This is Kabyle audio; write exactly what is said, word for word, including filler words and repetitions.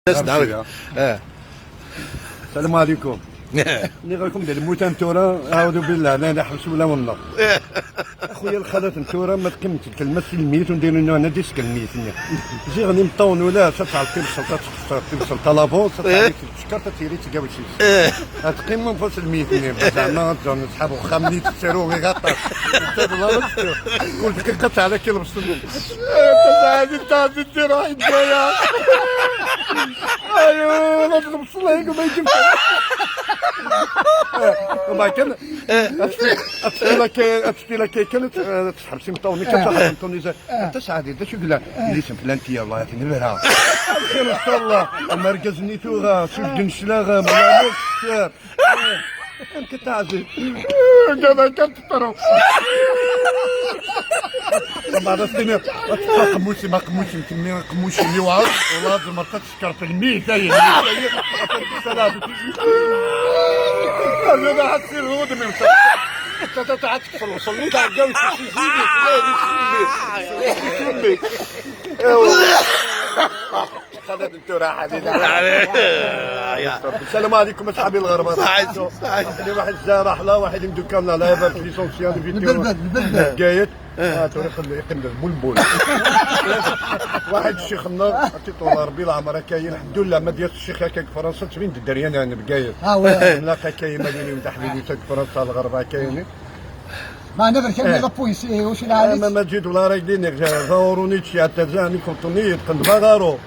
الناس دعوة. آه. السلام عليكم. نغير لكم ديال الموتى ثورة، أعوذ بالله، لا، لا، حبس ولا والله. أخويا الخالات ثورة، ما تقيم الكلمة سي الميت ونديروا لنا هنا ديسك الميت هنا. زي غني مطون ولا، ستعرف كيف السلطة، تخسر كيف السلطة لافون، ستعرف كيف الشكر، تتيري تقاوسيس. هتقيم من فصل الميت هنا، زعما تجي نسحب وخا مني تسيرو غير غطاس. انت والله ما تسير. قلت لك قطع على كي لبست. انت زعما انت غادي دير واحد الجاية. ايوا، ما تلبس الله يقول ما يجيب. وما كان. اتسقي لك، اتسقي لك كانت، آه، تسحب سي مطاوني، كتسحب مطاوني زي. انت سعادي، انت شو قلنا؟ اللي سم فلان تي الله يعطيني بها. خير ان شاء الله. اما ركزني تو غا، شو قنشلا غا، ما نعرفش. انت تعزي. دابا كتطرو. ما عرفتني. قموشي، ما قموشي، تمي قموشي اللي وعد. والله ما تسكر في المية، هي المية، هي. سلام. انا ما حسيت هو دمي. انت تعال تكفل، وصلني تاع الجو، شي زيدي، شي زيدي. ايوا. خالد، انت راح علينا. السلام عليكم اصحابي الغربة. صحيح، صحيح. عندي واحد الزهرة حلا، واحد مدكرنا، لا يبارك ليسونسيال فيديو. البلبل، البلبل. قايد. اه، توري خلي يقيم البلبل. واحد الشيخ النار، عطيته الله ربي العمر كاين، الحمد لله، ما ديال الشيخ هكاك فرنسا، تبين الدريان انا بقايد. اه، وي. لا كاين، ما ديني تاع حبيبي تاع فرنسا الغربة كاين. ما نبر كان إيه. لا بويسي، وش آه، ما العالم؟ مجيد ولا رايديني، غاوروني تشي حتى زاني كنتوني يتقن بغارو.